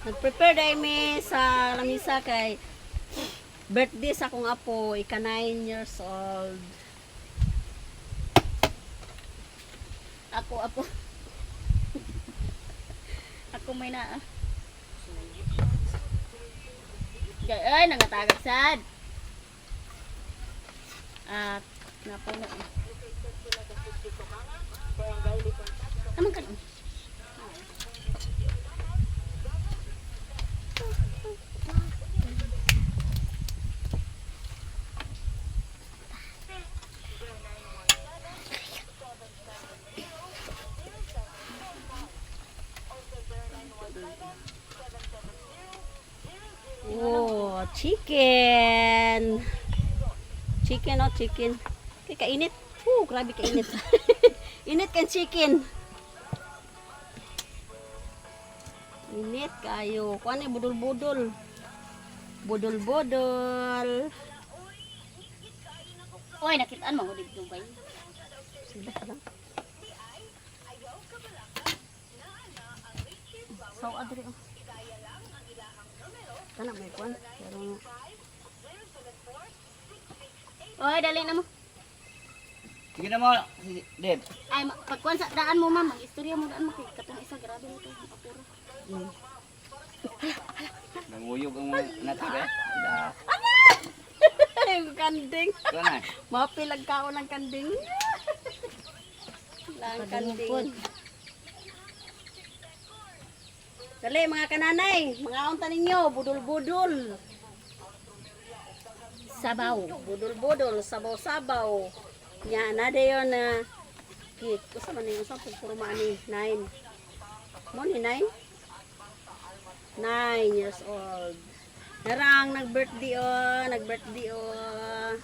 Nag-prepare dahil mi sa lamisa kay birthday sa akong apo, ika 9 years old. Ako, apo. Ako may naa. Kay ay nangatagag sad. At napuno. Amang kan. Oh, chicken. Chicken, oh, chicken. Kay kainit. Oh, grabe kainit. Init kan chicken. Init kayo. Kuan ni budol-budol. Budol-budol. Oy, nakitaan mo dito bay. Sige lang. So adri oh. Kana may kuan. Pero Oy, dali na mo. Sige na mo, si Deb. Ay, pagkuan sa daan mo, ma'am, mag-istorya mo daan mo kay katong isa grabe na to, apura. Nanguyog ang mga natin eh. Da. Yung kanding. Ito na. Mapil ang kaon ng kanding. Lang kanding. Dali mga kananay, mga unta ninyo, budol-budol. Sabaw. Budol-budol, sabaw-sabaw. Nya na dayon na cake. Usa man ni usa pug puro maani, 9. Mo ni 9? 9 years old. Narang nag-birthday oh, nag-birthday oh.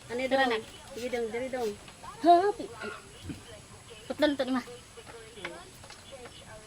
Ano Tara dong? na. Sige dong, diri dong. Happy. Ay. Putlan to ni ma.